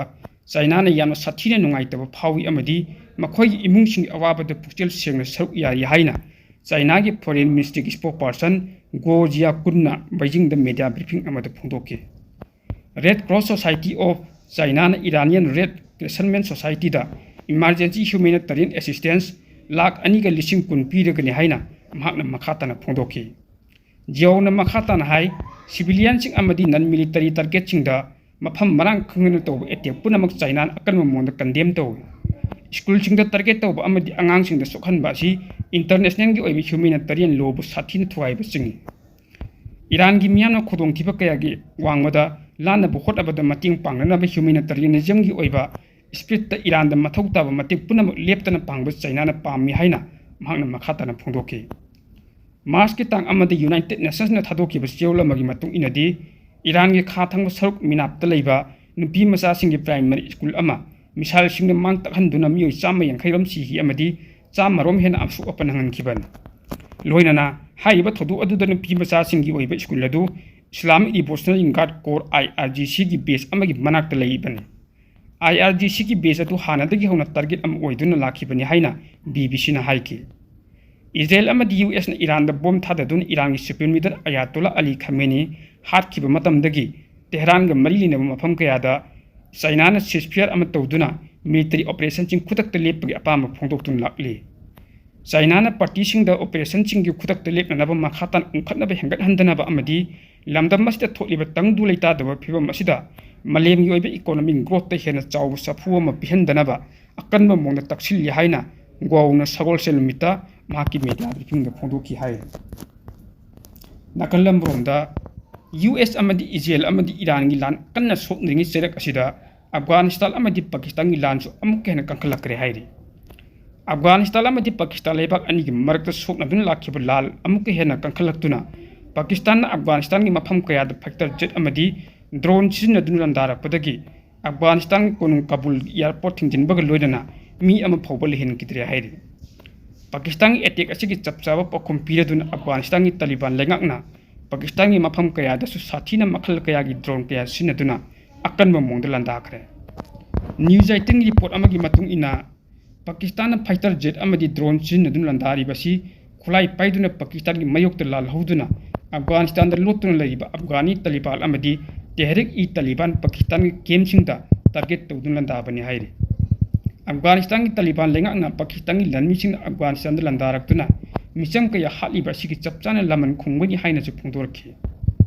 ꯆꯥꯏꯅꯥꯅ ꯌꯥꯝꯅ ꯁꯥꯊꯤꯅ ꯅꯨꯡꯉꯥꯏꯇꯕ ꯐꯥꯎꯏ ꯑꯃꯗꯤ ꯃꯈꯣꯏꯒꯤ ꯏꯃꯨꯡꯁꯤꯡꯒꯤ ꯑꯋꯥꯕꯗ ꯄꯨꯛꯆꯦꯜ ꯁꯦꯡꯅ ꯁꯔꯨꯛ ꯌꯥꯔꯤ ꯍꯥꯏꯅ ꯆꯥꯏꯅꯥꯒꯤ ꯐꯣꯔꯦꯟ ꯃꯤꯅꯤꯁꯇ꯭ꯔꯤꯒꯤ ꯁ꯭ꯄꯣꯛꯄꯔꯁꯟ ꯒꯣ ꯖꯤꯌꯥꯀꯨꯟꯅ ꯕꯩꯖꯤꯡꯗ ꯃꯦꯗꯤꯌꯥ ꯕ꯭ꯔꯤꯐꯤꯡ ꯑꯃꯗ ꯐꯣꯡꯗꯣꯛꯈꯤ꯫ ꯔꯦꯗ ꯀ꯭ꯔꯣꯁ ꯁꯣꯁꯥꯏꯇꯤ ꯑꯣꯐ ꯆꯥꯏꯅꯥꯅ ꯏꯔꯥꯅꯤꯌꯟ ꯔꯦꯗ ꯀ꯭ꯔꯦꯁꯟꯃꯦꯟ ꯁꯣꯁꯥꯏꯇꯤꯗ ꯏꯃꯥꯔꯖꯦꯟꯁꯤ ꯍ꯭ꯌꯨꯃꯦꯅꯤꯇꯔꯤꯌꯟ ꯑꯦꯁꯤꯁꯇꯦꯟꯁ ꯂꯥꯈ ꯑꯅꯤꯒ ꯂꯤꯁꯤꯡ ꯀꯨꯟ ꯄꯤꯔꯒꯅꯤ ꯍꯥꯏꯅ ꯃꯍꯥꯛꯅ ꯃꯈꯥ ꯇꯥꯅ ꯐꯣꯡꯗꯣꯛꯈꯤ꯫ ꯖꯤꯌꯥꯎꯅ ꯃꯈꯥ ꯇꯥꯅ ꯍꯥꯏ, ꯁꯤꯚꯤꯂꯤꯌꯟꯁꯤꯡ ꯑꯃꯗꯤ ꯅꯟ ꯃꯤꯂꯤꯇꯔꯤ ꯇꯥꯔꯒꯦꯠꯁꯤꯡꯗ ꯃꯐꯝ ꯃꯔꯥꯡ ꯈꯪꯗꯅ ꯇꯧꯕ ꯑꯦꯇꯦꯛ ꯄꯨꯝꯅꯃꯛ ꯆꯥꯏꯅꯥꯅ ꯑꯀꯟꯕ ꯃꯑꯣꯡꯗ ꯀꯟꯗꯦꯝ ꯇꯧꯏ꯫ ꯁ꯭ꯀꯨꯜꯁꯤꯡꯗ ꯇꯥꯔꯒꯦꯠ ꯇꯧꯕ ꯑꯃꯗꯤ ꯑꯉꯥꯡꯁꯤꯡꯗ ꯁꯣꯛꯍꯟꯕ ꯑꯁꯤ ꯏꯟꯇꯔꯅꯦꯁꯅꯦꯜꯒꯤ ꯑꯣꯏꯕ ꯍ꯭ꯌꯨꯃꯦꯅꯤꯇꯔꯤꯌꯟ ꯂꯣꯕꯨ ꯁꯥꯊꯤꯅ ꯊꯨꯒꯥꯏꯕ ꯆꯤꯡꯏ꯫ ꯏꯔꯥꯟꯒꯤ ꯃꯤꯌꯥꯝꯅ ꯈꯨꯗꯣꯡꯊꯤꯕ ꯀꯌꯥꯒꯤ ꯋꯥꯡꯃꯗ ꯂꯥꯟꯅꯕ ꯍꯣꯠꯅꯕꯗ ꯃꯇꯦꯡ ꯄꯥꯡꯅꯅꯕ humanitarianismꯒꯤ ꯑꯣꯏꯕ spiritꯇ ꯏꯔꯥꯟꯗ ꯃꯊꯧ ꯇꯥꯕ ꯃꯇꯦꯡ ꯄꯨꯝꯅꯃꯛ ꯂꯦꯞꯇꯅ ꯄꯥꯡꯕ ꯆꯥꯏꯅꯥꯅ ꯄꯥꯝꯃꯤ ꯍꯥꯏꯅ ꯃꯍꯥꯛꯅ ꯃꯈꯥ ꯇꯥꯅ ꯐꯣꯡꯗꯣꯛꯈꯤ꯫ ꯃꯥꯔꯆꯀꯤ ꯇꯥꯡ ꯑꯃꯗ United Nationsꯅ ꯊꯥꯗꯣꯛꯈꯤꯕ ꯆꯦꯔꯣꯜ ꯑꯃꯒꯤ ꯃꯇꯨꯡ ꯏꯟꯅꯗꯤ, ꯏꯔꯥꯟꯒꯤ ꯈꯥ ꯊꯪꯕ ꯁꯔꯨꯛ ꯃꯤꯅꯥꯞꯇ ꯂꯩꯕ ꯅꯨꯄꯤ ꯃꯆꯥꯁꯤꯡꯒꯤ primary school ꯑꯃ missileꯁꯤꯡꯅ ꯃꯥꯡ ꯇꯥꯛꯍꯟꯗꯨꯅ ꯃꯤꯑꯣꯏ ꯆꯥꯝꯃ ꯌꯥꯡꯈꯩ ꯔꯣꯝ ꯁꯤꯈꯤ ꯑꯃꯗꯤ ꯆꯥꯝꯃ ꯔꯣꯝ ꯍꯦꯟꯅ ꯑꯁꯣꯛ ꯑꯄꯟ ꯅꯪꯍꯟꯈꯤꯕꯅꯤ꯫ ꯂꯣꯏꯅꯅ ꯍꯥꯏꯔꯤꯕ ꯊꯧꯗꯣꯛ ꯑꯗꯨꯗ ꯅꯨꯄꯤ ꯃꯆꯥꯁꯤꯡꯒꯤ ꯑꯣꯏꯕ school ꯑꯗꯨ Islamic Revolutionary Guard Corps, IRGCꯒꯤ base ꯑꯃꯒꯤ ꯃꯅꯥꯛꯇ ꯂꯩꯕꯅꯤ꯫ IRGCꯒꯤ base ꯑꯗꯨ ꯍꯥꯟꯅꯗꯒꯤ ꯍꯧꯅ target ꯑꯃ ꯑꯣꯏꯗꯨꯅ ꯂꯥꯛꯈꯤꯕꯅꯤ ꯍꯥꯏꯅ BBCꯅ ꯍꯥꯏꯈꯤ꯫ ꯏꯖꯔꯦꯜ ꯑꯃꯗꯤ USꯅ ꯏꯔꯥꯟꯗ bomb ꯊꯥꯗꯗꯨꯅ ꯏꯔꯥꯟꯒꯤ supreme leader Ayatollah Ali Khamenei ꯍꯥꯠꯈꯤꯕ ꯃꯇꯝꯗꯒꯤ ꯇꯦꯍꯔꯥꯟꯒ ꯃꯔꯤ ꯂꯩꯅꯕ ꯃꯐꯝ ꯀꯌꯥꯗ ꯆꯥꯏꯅꯥꯅ ceasefire ꯑꯃ ꯇꯧꯗꯨꯅ military operationꯁꯤꯡ ꯈꯨꯗꯛꯇ ꯂꯦꯞꯄꯒꯤ ꯑꯄꯥꯝꯕ ꯐꯣꯡꯗꯣꯛꯇꯨꯅ ꯂꯥꯛꯂꯤ꯫ ꯆꯥꯏꯅꯥꯅ partyꯁꯤꯡꯗ operationꯁꯤꯡꯒꯤ ꯈꯨꯗꯛꯇ ꯂꯦꯞꯅꯅꯕ ꯃꯈꯥ ꯇꯥꯅ ꯎꯪꯈꯠꯅꯕ ꯍꯦꯟꯒꯠꯍꯟꯗꯅꯕ ꯑꯃꯗꯤ ꯂꯝꯗꯝ ꯑꯁꯤꯗ ꯊꯣꯛꯂꯤꯕ ꯇꯪꯗꯨ ꯂꯩꯇꯥꯗꯕ ꯐꯤꯚꯝ ꯑꯑꯁꯤꯗ ꯃꯥꯂꯦꯝꯒꯤ ꯑꯣꯏꯕ economic growthꯇ ꯍꯦꯟꯅ ꯆꯥꯎꯕ ꯁꯥꯐꯨ ꯑꯃ ꯄꯤꯍꯟꯗꯅꯕ ꯑꯀꯟꯕ ꯃꯑꯣꯡꯗ ꯇꯛꯁꯤꯜꯂꯤ ꯍꯥꯏꯅ ꯒꯨꯋꯥꯎꯅ ꯁꯒꯣꯜꯁꯦꯜ ꯅꯨꯃꯤꯠꯇ ꯃꯍꯥꯛꯀꯤ media briefingꯗ ꯐꯣꯡꯗꯣꯛꯈꯤ ꯍꯥꯏꯔꯤ꯫ ꯅꯥꯀꯜ ꯑꯃꯔꯣꯝꯗ, US ꯑꯃꯗꯤ ꯏꯖꯔꯦꯜ ꯑꯃꯗꯤ ꯏꯔꯥꯟꯒꯤ ꯂꯥꯟ ꯀꯟꯅ ꯁꯣꯛꯅꯔꯤꯉꯩ ꯆꯩꯔꯛ ꯑꯁꯤꯗ ꯑꯐꯒꯥꯅꯤꯁꯇꯥꯟ ꯑꯃꯗꯤ ꯄꯥꯀꯤꯁꯇꯥꯟꯒꯤ ꯂꯥꯟꯁꯨ ꯑꯃꯨꯛꯀ ꯍꯦꯟꯅ ꯀꯟꯈꯠꯂꯛꯈ꯭ꯔꯦ ꯍꯥꯏꯔꯤ꯫ ꯑꯐꯒꯥꯅꯤꯁꯇꯥꯟ ꯑꯃꯗꯤ ꯄꯥꯀꯤꯁꯇꯥꯟ ꯂꯩꯕꯥꯛ ꯑꯅꯤꯒꯤ ꯃꯔꯛꯇ ꯁꯣꯛꯅꯗꯨꯅ ꯂꯥꯛꯈꯤꯕ ꯂꯥꯟ ꯑꯃꯨꯛꯀ ꯍꯦꯟꯅ ꯀꯟꯈꯠꯂꯛꯇꯨꯅ, ꯄꯥꯀꯤꯁꯇꯥꯟꯅ ꯑꯐꯒꯥꯅꯤꯁꯇꯥꯟꯒꯤ ꯃꯐꯝ ꯀꯌꯥꯗ fighter jet ꯑꯃꯗꯤ drone ꯁꯤꯖꯤꯟꯅꯗꯨꯅ ꯂꯥꯟꯗꯥꯔꯛꯄꯗꯒꯤ, ꯑꯐꯒꯥꯅꯤꯁꯇꯥꯟꯒꯤ ꯀꯣꯅꯨꯡ ꯀꯥꯕꯨꯜꯒꯤ airport ꯊꯤꯡꯖꯤꯟꯕꯒ ꯂꯣꯏꯅꯅ ꯃꯤ ꯑꯃ ꯐꯥꯎꯕ ꯂꯩꯍꯟꯈꯤꯗ꯭ꯔꯦ ꯍꯥꯏꯔꯤ꯫ ꯄꯥꯀꯤꯁꯇꯥꯟꯒꯤ attack ꯑꯁꯤꯒꯤ ꯆꯞ ꯆꯥꯕ ꯄꯥꯎꯈꯨꯝ ꯄꯤꯔꯗꯨꯅ ꯑꯐꯒꯥꯅꯤꯁꯇꯥꯟꯒꯤ ꯇꯥꯂꯤꯕꯥꯟ ꯂꯩꯉꯥꯛꯅ ꯄꯥꯀꯤꯁꯇꯥꯟꯒꯤ ꯃꯐꯝ ꯀꯌꯥꯗꯁꯨ ꯁꯥꯊꯤꯅ ꯃꯈꯜ ꯀꯌꯥꯒꯤ drone ꯀꯌꯥ ꯁꯤꯖꯤꯟꯅꯗꯨꯅ ꯑꯀꯟꯕ ꯃꯑꯣꯡꯗ ꯂꯥꯟꯗꯥꯈ꯭ꯔꯦ꯫ News eighteenꯒꯤ report ꯑꯃꯒꯤ ꯃꯇꯨꯡ ꯏꯟꯅ, ꯄꯥꯀꯤꯁꯇꯥꯟꯅ fighter jet ꯑꯃꯗꯤ drone ꯁꯤꯖꯤꯟꯅꯗꯨꯅ ꯂꯥꯟꯗꯥꯔꯤꯕ ꯑꯁꯤ ꯈꯨꯠꯂꯥꯏ ꯄꯥꯏꯗꯨꯅ ꯄꯥꯀꯤꯁꯇꯥꯟꯒꯤ ꯃꯥꯌꯣꯛꯇ ꯂꯥꯜꯍꯧꯗꯨꯅ ꯑꯐꯒꯥꯅꯤꯁꯇꯥꯟꯗ ꯂꯣꯠꯇꯨꯅ ꯂꯩꯔꯤꯕ ꯑꯐꯒꯥꯅꯤ ꯇꯥꯂꯤꯕꯥꯟ ꯑꯃꯗꯤ ꯇꯦꯍꯔꯤꯛ-ꯏ-ꯇꯥꯂꯤꯕꯥꯟ ꯄꯥꯀꯤꯁꯇꯥꯟꯒꯤ campꯁꯤꯡꯗ target ꯇꯧꯗꯨꯅ ꯂꯥꯟꯗꯥꯕꯅꯤ ꯍꯥꯏꯔꯤ꯫ ꯑꯐꯒꯥꯅꯤꯁꯇꯥꯟꯒꯤ ꯇꯥꯂꯤꯕꯥꯟ ꯂꯩꯉꯥꯛꯅ ꯄꯥꯀꯤꯁꯇꯥꯟꯒꯤ ꯂꯥꯟꯃꯤꯁꯤꯡꯅ ꯑꯐꯒꯥꯅꯤꯁꯇꯥꯟꯗ ꯂꯥꯟꯗꯥꯔꯛꯇꯨꯅ ꯃꯤꯆꯝ ꯀꯌꯥ ꯍꯥꯠꯂꯤꯕ ꯑꯁꯤꯒꯤ ꯆꯞ ꯆꯥꯅ ꯂꯃꯟ ꯈꯨꯝꯒꯅꯤ ꯍꯥꯏꯅꯁꯨ ꯐꯣꯡꯗꯣꯔꯛꯈꯤ꯫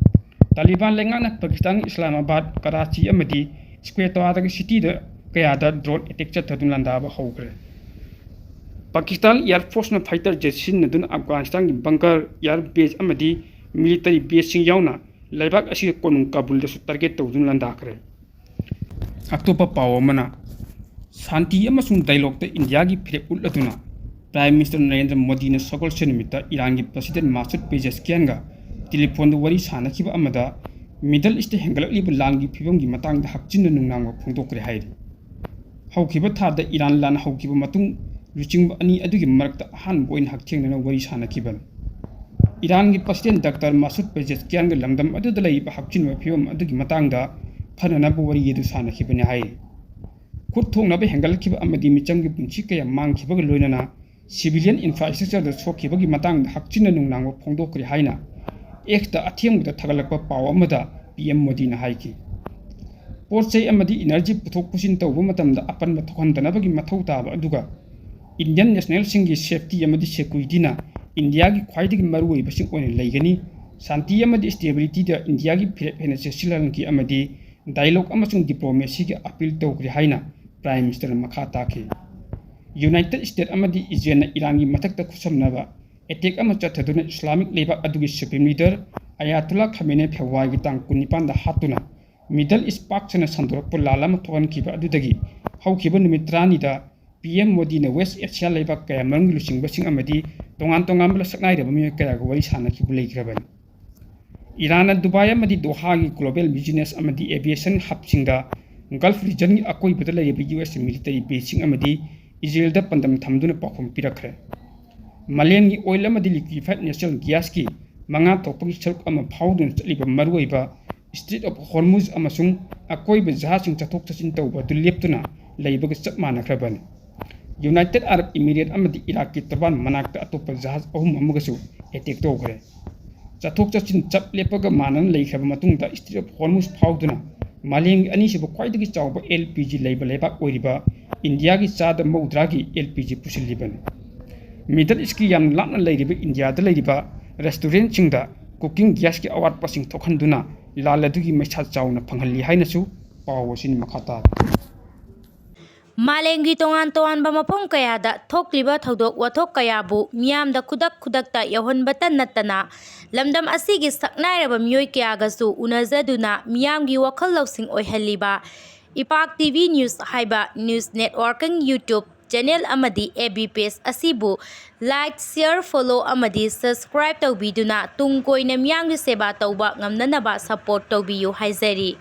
ꯇꯥꯂꯤꯕꯥꯟ ꯂꯩꯉꯥꯛꯅ ꯄꯥꯀꯤꯁꯇꯥꯟꯒꯤ ꯏꯁꯂꯥꯃꯥꯕꯥꯗ, ꯀꯔꯥꯆꯤ ꯑꯃꯗꯤ ꯁ꯭ꯀ꯭ꯋꯦꯇꯥꯗꯒꯤ cityꯗ ꯀꯌꯥꯗ drone attack ꯆꯠꯊꯗꯨꯅ ꯂꯥꯟꯗꯥꯕ ꯍꯧꯈ꯭ꯔꯦ꯫ ꯄꯥꯀꯤꯁꯇꯥꯟ Air Forceꯅ fighter jet ꯁꯤꯖꯤꯟꯅꯗꯨꯅ ꯑꯐꯒꯥꯅꯤꯁꯇꯥꯟꯒꯤ bunker, air base ꯑꯃꯗꯤ ꯃꯤꯂꯤꯇꯔꯤ ꯕꯦꯁꯁꯤꯡ ꯌꯥꯎꯅ ꯂꯩꯕꯥꯛ ꯑꯁꯤꯒꯤ ꯀꯣꯅꯨꯡ ꯀꯥꯕꯨꯜꯗꯁꯨ ꯇꯥꯔꯒꯦꯠ ꯇꯧꯗꯨꯅ ꯂꯥꯟꯗꯥꯈ꯭ꯔꯦ꯫ ꯑꯇꯣꯞꯄ ꯄꯥꯎ ꯑꯃꯅ, ꯁꯥꯟꯇꯤ ꯑꯃꯁꯨꯡ ꯗꯥꯏꯂꯣꯛꯇ ꯏꯟꯗꯤꯌꯥꯒꯤ ꯐꯤꯔꯦꯞ ꯎꯠꯂꯗꯨꯅ ꯄ꯭ꯔꯥꯏꯝ ꯃꯤꯅꯤꯁꯇꯔ ꯅꯔꯦꯟꯗ꯭ꯔ ꯃꯣꯗꯤꯅ ꯁꯒꯣꯜꯁꯦꯟ ꯅꯨꯃꯤꯠꯇ ꯏꯔꯥꯟꯒꯤ ꯄ꯭ꯔꯁꯤꯗꯦꯟ ꯃꯥꯁꯨꯗ ꯄꯦꯖꯦꯁꯀꯤꯌꯥꯟꯒ ꯇꯦꯂꯤꯐꯣꯟꯗ ꯋꯥꯔꯤ ꯁꯥꯅꯈꯤꯕ ꯑꯃꯗ ꯃꯤꯗꯜ ꯏꯁꯇ ꯍꯦꯟꯒꯠꯂꯛꯂꯤꯕ ꯂꯥꯟꯒꯤ ꯐꯤꯕꯝꯒꯤ ꯃꯇꯥꯡꯗ ꯍꯛꯆꯤꯟꯅ ꯅꯨꯡꯅꯥꯡꯕ ꯐꯣꯡꯗꯣꯛꯈ꯭ꯔꯦ ꯍꯥꯏꯔꯤ꯫ ꯍꯧꯈꯤꯕ ꯊꯥꯗ ꯏꯔꯥꯟ ꯂꯥꯟ ꯍꯧꯈꯤꯕ ꯃꯇꯨꯡ ꯂꯨꯆꯤꯡꯕ ꯑꯅꯤ ꯑꯗꯨꯒꯤ ꯃꯔꯛꯇ ꯑꯍꯥꯟꯕ ꯑꯣꯏꯅ ꯍꯛꯊꯦꯡꯅꯅ ꯋꯥꯔꯤ ꯁꯥꯅꯈꯤꯕꯅꯤ꯫ ꯏꯔꯥꯟꯒꯤ ꯄ꯭ꯔꯁꯤꯗꯦꯟ ꯗꯥꯛꯇꯔ ꯃꯥꯁꯨꯗ ꯄꯦꯖꯦꯁꯀꯤꯌꯥꯟꯒ ꯂꯝꯗꯝ ꯑꯗꯨꯗ ꯂꯩꯔꯤꯕ ꯍꯛꯆꯤꯟꯅꯕ ꯐꯤꯕꯝ ꯑꯗꯨꯒꯤ ꯃꯇꯥꯡꯗ ꯈꯟꯅꯅꯕ ꯋꯥꯔꯤ ꯑꯗꯨ ꯁꯥꯅꯈꯤꯕꯅꯤ ꯍꯥꯏꯔꯤ꯫ ꯈꯨꯠ ꯊꯣꯡꯅꯕ ꯍꯦꯟꯒꯠꯂꯛꯈꯤꯕ ꯑꯃꯗꯤ ꯃꯤꯆꯝꯒꯤ ꯄꯨꯟꯁꯤ ꯀꯌꯥ ꯃꯥꯡꯈꯤꯕꯒ ꯂꯣꯏꯅꯅ civilian infrastructureꯗ ꯁꯣꯛꯈꯤꯕꯒꯤ ꯃꯇꯥꯡꯗ ꯍꯛꯆꯤꯟꯅ ꯅꯨꯡꯅꯥꯡꯕ ꯐꯣꯡꯗꯣꯛꯈ꯭ꯔꯦ ꯍꯥꯏꯅ Xꯇ ꯑꯊꯦꯡꯕꯗ ꯊꯥꯒꯠꯂꯛꯄ ꯄꯥꯎ ꯑꯃꯗ ꯄꯤ ꯑꯦꯝ ꯃꯣꯗꯤꯅ ꯍꯥꯏꯈꯤ꯫ ꯄꯣꯠ ꯆꯩ ꯑꯃꯗꯤ energy ꯄꯨꯊꯣꯛ ꯄꯨꯁꯤꯟ ꯇꯧꯕ ꯃꯇꯝꯗ ꯑꯄꯟꯕ ꯊꯣꯛꯍꯟꯗꯅꯕꯒꯤ ꯃꯊꯧ ꯇꯥꯕ ꯑꯗꯨꯒ Indian nationalꯁꯤꯡꯒꯤ safety ꯑꯃꯗꯤ securityꯅ ꯏꯟꯗꯤꯌꯥꯒꯤ ꯈ꯭ꯋꯥꯏꯗꯒꯤ ꯃꯔꯨꯑꯣꯏꯕꯁꯤꯡ ꯑꯣꯏꯅ ꯂꯩꯒꯅꯤ꯫ ꯁꯥꯟꯇꯤ ꯑꯃꯗꯤ stabilityꯗ ꯏꯟꯗꯤꯌꯥꯒꯤ ꯐꯤꯔꯦꯞ ꯍꯦꯟꯅ ꯆꯦꯠꯁꯤꯜꯍꯟꯈꯤ ꯑꯃꯗꯤ dialogue ꯑꯃꯁꯨꯡ diplomacyꯒꯤ appeal ꯇꯧꯈ꯭ꯔꯦ ꯍꯥꯏꯅ Prime Ministerꯅ ꯃꯈꯥ ꯇꯥꯈꯤ꯫ United States ꯑꯃꯗꯤ ꯏꯖꯔꯦꯜꯅ ꯏꯔꯥꯟꯒꯤ ꯃꯊꯛꯇ ꯈꯨꯠꯁꯝꯅꯕ attack ꯑꯃ ꯆꯠꯊꯗꯨꯅ Islamic ꯂꯩꯕꯥꯛ ꯑꯗꯨꯒꯤ Supreme Leader Ayatollah Khamenei Februaryꯒꯤ ꯇꯥꯡ ꯀꯨꯟꯅꯤꯄꯥꯟꯗ ꯍꯥꯠꯇꯨꯅ Middle East ꯄꯥꯛ ꯁꯟꯅ ꯁꯟꯗꯣꯔꯛꯄ ꯂꯥꯟ ꯑꯃ ꯊꯣꯛꯍꯟꯈꯤꯕ ꯑꯗꯨꯗꯒꯤ ꯍꯧꯈꯤꯕ ꯅꯨꯃꯤꯠ ꯇꯔꯥꯅꯤꯗ ꯄꯤ ꯑꯦꯝ ꯃꯣꯗꯤꯅ West Asia ꯂꯩꯕꯥꯛ ꯀꯌꯥꯃꯔꯨꯝꯒꯤ ꯂꯨꯆꯤꯡꯕꯁꯤꯡ ꯑꯃꯗꯤ ꯇꯣꯉꯥꯟ ꯇꯣꯉꯥꯟꯕ ꯁꯛꯅꯥꯏꯔꯕ ꯃꯤꯑꯣꯏ ꯀꯌꯥꯒ ꯋꯥꯔꯤ ꯁꯥꯅꯈꯤꯕ ꯂꯩꯈ꯭ꯔꯕꯅꯤ꯫ ꯏꯔꯥꯟꯅ ꯗꯨꯕꯥꯏ ꯑꯃꯗꯤ ꯗꯣꯍꯥꯒꯤ global business ꯑꯃꯗꯤ aviation hubꯁꯤꯡꯗ Gulf regionꯒꯤ ꯑꯀꯣꯏꯕꯗ ꯂꯩꯔꯤꯕ ꯌꯨ ꯑꯦꯁ military baseꯁꯤꯡ ꯑꯃꯗꯤ ꯏꯖꯔꯦꯜꯗ ꯄꯥꯟꯗꯝ ꯊꯝꯗꯨꯅ ꯄꯥꯎꯈꯨꯝ ꯄꯤꯔꯛꯈ꯭ꯔꯦ꯫ ꯃꯥꯂꯦꯝꯒꯤ oil ꯑꯃꯗꯤ liquefied natural gasꯀꯤ ꯃꯉꯥ ꯊꯣꯛꯄꯒꯤ ꯁꯔꯨꯛ ꯑꯃ ꯐꯥꯎꯗꯨꯅ ꯆꯠꯂꯤꯕ ꯃꯔꯨꯑꯣꯏꯕ Strait of Hormuz ꯑꯃꯁꯨꯡ ꯑꯀꯣꯏꯕ ꯖꯍꯥꯖꯁꯤꯡ ꯆꯠꯊꯣꯛ ꯆꯠꯁꯤꯟ ꯇꯧꯕ ꯑꯗꯨ ꯂꯦꯞꯇꯨꯅ ꯂꯩꯕꯒ ꯆꯞ ꯃꯥꯟꯅꯈ꯭ꯔꯕꯅꯤ꯫ United Arab Emirates ꯑꯃꯗꯤ ꯏꯔꯥꯛꯀꯤ ꯇꯔꯕꯥꯟ ꯃꯅꯥꯛꯇ ꯑꯇꯣꯞꯄ ꯖꯍꯥꯖ ꯑꯍꯨꯝ ꯑꯃꯒꯁꯨ attack ꯇꯧꯈ꯭ꯔꯦ꯫ ꯆꯠꯊꯣꯛ ꯆꯠꯁꯤꯟ ꯆꯞ ꯂꯦꯞꯄꯒ ꯃꯥꯟꯅꯅ ꯂꯩꯈ꯭ꯔꯕ ꯃꯇꯨꯡꯗ Strait of Hormuz ꯐꯥꯎꯗꯨꯅ ꯃꯥꯂꯦꯝꯒꯤ ꯑꯅꯤꯁꯨꯕ ꯈ꯭ꯋꯥꯏꯗꯒꯤ ꯆꯥꯎꯕ L P G ꯂꯩꯕ ꯂꯩꯕꯥꯛ ꯑꯣꯏꯔꯤꯕ ꯏꯟꯗꯤꯌꯥꯒꯤ ꯆꯥꯗ ꯃꯧꯗ꯭ꯔꯥꯒꯤ L P G ꯄꯨꯁꯤꯜꯂꯤꯕꯅꯤ꯫ Middle Eastꯀꯤ ꯌꯥꯝꯅ ꯂꯥꯞꯅ ꯂꯩꯔꯤꯕ ꯏꯟꯗꯤꯌꯥꯗ ꯂꯩꯔꯤꯕ restaurantꯁꯤꯡꯗ cooking gasꯀꯤ ꯑꯋꯥꯠꯄꯁꯤꯡ ꯊꯣꯛꯍꯟꯗꯨꯅ ꯂꯥꯜ ꯑꯗꯨꯒꯤ ꯃꯩꯁꯥ ꯆꯥꯎꯅ ꯐꯪꯍꯜꯂꯤ ꯍꯥꯏꯅꯁꯨ ꯄꯥꯎ ꯑꯁꯤꯅ ꯃꯈꯥ ꯇꯥꯔꯤ꯫ ꯃꯥꯂꯦꯝꯒꯤ ꯇꯣꯉꯥꯟ ꯇꯣꯉꯥꯟꯕ ꯃꯐꯝ ꯀꯌꯥꯗ ꯊꯣꯛꯂꯤꯕ ꯊꯧꯗꯣꯛ ꯋꯥꯊꯣꯛ ꯀꯌꯥꯕꯨ ꯃꯤꯌꯥꯝꯗ ꯈꯨꯗꯛ ꯈꯨꯗꯛꯇ ꯌꯧꯍꯟꯕꯇ ꯅꯠꯇꯅ, ꯂꯝꯗꯝ ꯑꯁꯤꯒꯤ ꯁꯛꯅꯥꯏꯔꯕ ꯃꯤꯑꯣꯏ ꯀꯌꯥꯒꯁꯨ ꯎꯅꯖꯗꯨꯅ ꯃꯤꯌꯥꯝꯒꯤ ꯋꯥꯈꯜ ꯂꯧꯁꯤꯡ ꯑꯣꯏꯍꯜꯂꯤꯕ ꯏꯄꯥꯛ ꯇꯤ ꯚꯤ ꯅ꯭ꯌꯨꯁ ꯍꯥꯏꯕ ꯅ꯭ꯌꯨꯁ ꯅꯦꯠꯋꯥꯔꯀꯤꯡ YouTube ꯆꯦꯅꯦꯜ ꯑꯃꯗꯤ ꯑꯦꯐ ꯕꯤ ꯄꯦꯖ ꯑꯁꯤꯕꯨ ꯂꯥꯏꯛ, ꯁꯤꯌꯔ, ꯐꯣꯂꯣ ꯑꯃꯗꯤ ꯁꯕꯁꯀ꯭ꯔꯥꯏꯕ ꯇꯧꯕꯤꯗꯨꯅ ꯇꯨꯡ ꯀꯣꯏꯅ ꯃꯤꯌꯥꯝꯒꯤ ꯁꯦꯕꯥ ꯇꯧꯕ ꯉꯝꯅꯅꯕ ꯁꯄꯣꯔꯠ ꯇꯧꯕꯤꯌꯨ ꯍꯥꯏꯖꯔꯤ꯫